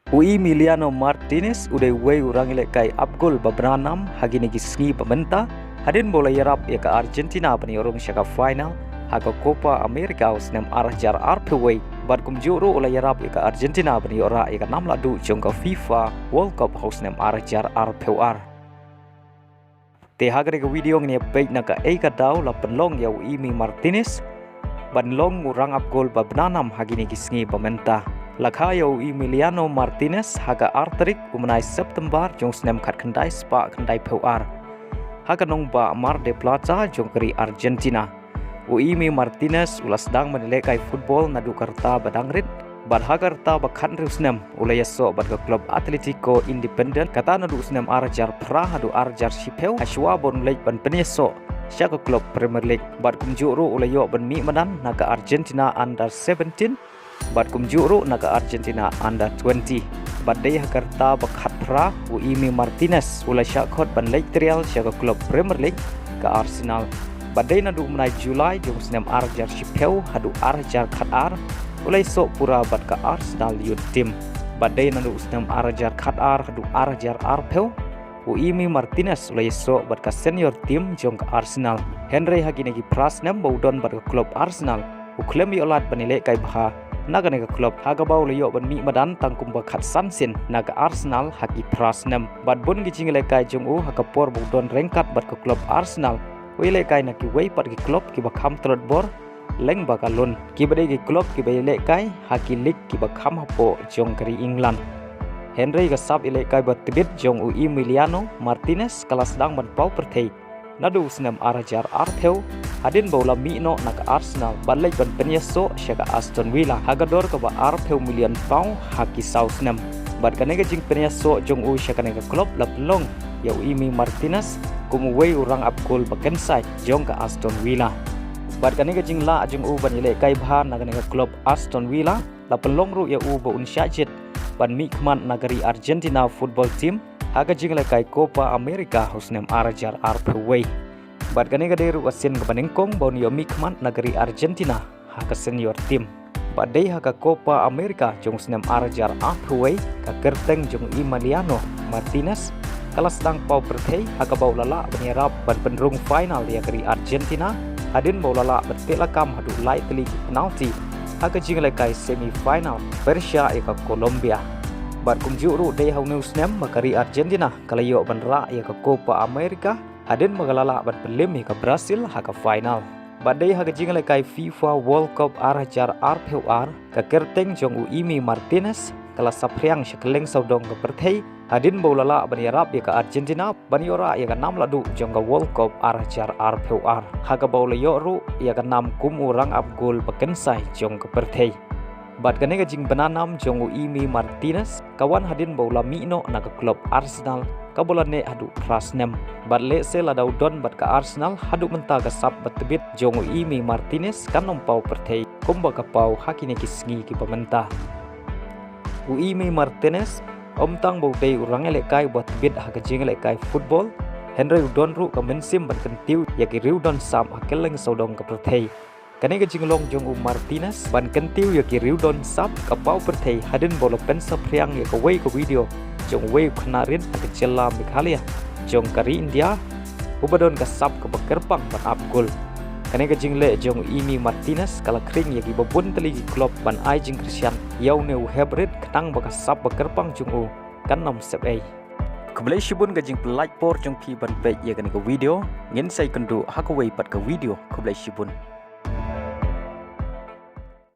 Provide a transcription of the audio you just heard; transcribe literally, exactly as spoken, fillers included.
U Emiliano Martinez u dei uwei u rangïalehkai ap gol ba bna nam ha kine ki sngi ba mynta, hadien ba u la ïarap ïa ka Argentina ban ïoh rung sha ka final ha ka Copa America ha u snem ar hajar arphew wei, bad kumjuh ruh u la ïarap ïa ka Argentina ban ïoh rah ïa ka nam lahduh jong ka FIFA World Cup ha u snem ar hajar arphew ar. Te ha kane ka video ngin ïa peit na kaei ka daw la pynlong ïa u Emi Martinez ban long u rang ap gol ba bna nam ha kine ki sngi ba mynta. La kha ïa u Emiliano Martinez ha ka ar tarik u bnai September jong u snem khatkhyndai spah khyndaiphew ar ha ka nongbah Mar del Plata jong ka ri Argentina. U Emi Martinez u la sdang ban ïalehkai football naduh ka rta ba dang rit, bad ha ka rta ba khathynriew snem u la ïasoh bad ka club Atletico Independent, kata naduh u snem ar hajar phra haduh ar hajar shiphew, ha shuwa ba un leit ban pynïasoh sha ka club Premier League. Bad kumjuh ruh u la ïoh ban mih madan na ka Argentina under seventeen, bad kumjuh ruh na ka Argentina under twenty. Bad dei ha ka rta ba khatphra u Emi Martinez u la shah khot ban leit trial sha ka club Premier League, ka Arsenal. Bad dei naduh u bnai July jong u snem ar hajar shiphew haduh ar hajar khatar u la ïasoh pura bad ka Arsenal youth team. Bad dei naduh u snem ar hajar khatar haduh ar hajar arphew u Emi Martinez u la ïasoh bad ka senior team jong ka Arsenal. Hynrei ha kine ki phra snem ba u don bad ka club Arsenal, u khlem ïoh lad ban ïalehkai bha na kane ka club, ha kaba u la ïoh ban mih madan tang kumba khatsan sien na ka Arsenal ha ki phra snem. Bad bun ki jingïalehkai jong u ha ka por ba u don ryngkat bad ka club Arsenal, u ïalehkai na kiwei pat ki club kiba kham tlot bor lyngba ka loan, kiba dei ki club kiba ïalehkai ha ki league kiba kham hapoh jong ka ri England. Hynrei ka sap ïalehkai ba tbit jong u Emiliano Martinez ka la sdang ban paw pyrthei naduh u snem ar hajar arphew, hadien ba u la mih noh na ka Arsenal bad leit ban pynïasoh sha ka Aston Villa ha ka dor kaba arphew million pound ha ki saw snem. Bad kane ka jingpynïasoh jong u sha kane ka club la pynlong ïa u Emi Martinez kum uwei u rang ap gol ba kynsai jong ka Aston Villa. Bad kane ka jinglah jong u ban ïalehkai bha na kane ka club Aston Villa la pynlong ruh ïa u ba un shah jied ban mihkhmat na ka ri Argentina football team ha ka jingïalehkai Copa America ha u snem ar hajar arphew wei. Bad kane ka dei ruh ka sien kaba nyngkong ba un ïoh mihkhmat na ka ri Argentina ha ka senior team. Bad dei ha ka Copa America jong u snem ar hajar arphew wei, ka kyrteng jong u Emiliano Martinez ka la sdang paw pyrthei ha kaba u la lah ban ïarap ban pynrung final ïa ka ri Argentina, hadien ba u la lah ban teh lakam haduh lai tylli ki penalty ha ka jingïalehkai semi final pyrshah ïa ka Colombia. Bad kumjuh ruh dei ha une u snem ba ka ri Argentina ka la ïoh ban rah ïa ka Copa America, hadien ba ka la lah ban pynlem ïa ka Brazil ha ka final. Bad dei ha ka jingïalehkai FIFA World Cup ar hajar arphew ar, ka kyrteng jong u Emi Martinez ka la saphriang sha kylleng sawdong ka pyrthei, hadien ba u la lah ban ïarap ïa ka Argentina ban ïoh rah ïa ka nam lahduh jong ka World Cup ar hajar arphew ar, ha kaba u la ïoh ruh ïa ka nam kum u rang ap gol ba kynsai jong ka pyrthei. Bad kane ka jingbna nam jong u Emi Martinez ka wan hadien ba u la mih noh na ka club Arsenal kaba u la neh haduh phra snem. Bad lehse lada u don bad ka Arsenal, haduh mynta ka sap ba tbit jong u Emi Martinez kan ym paw pyrthei kumba ka paw ha kine ki sngi kiba mynta. U Emi Martinez ym tang ba u dei u rangïalehkai ba tbit ha ka jingïalehkai football, hynrei u don ruh ka mynsiem ban kyntiew ïa ki riew don sap ha kylleng sawdong ka pyrthei. Kane ka jinglong jong u Martinez ban kyntiew ïa ki riew don sap ka paw pyrthei hadien ba u la pynsaphriang ïa kawei ka video jong uwei u khynnah rit ha ka jylla Meghalaya jong ka ri India, uba don ka sap kaba kyrpang ban ap gol. Kane ka jingleh jong u Emi Martinez ka la khring ïa kiba bun tylli ki club ban ai jingkyrshan ïa une u hep rit khnang ba ka sap ba kyrpang jong u kan ym sep ei. Khublei shibun ka jingpynlait por jong phi ban peit ïa kane ka video. Ngin sa ïakynduh ha kawei pat ka video. Khublei shibun.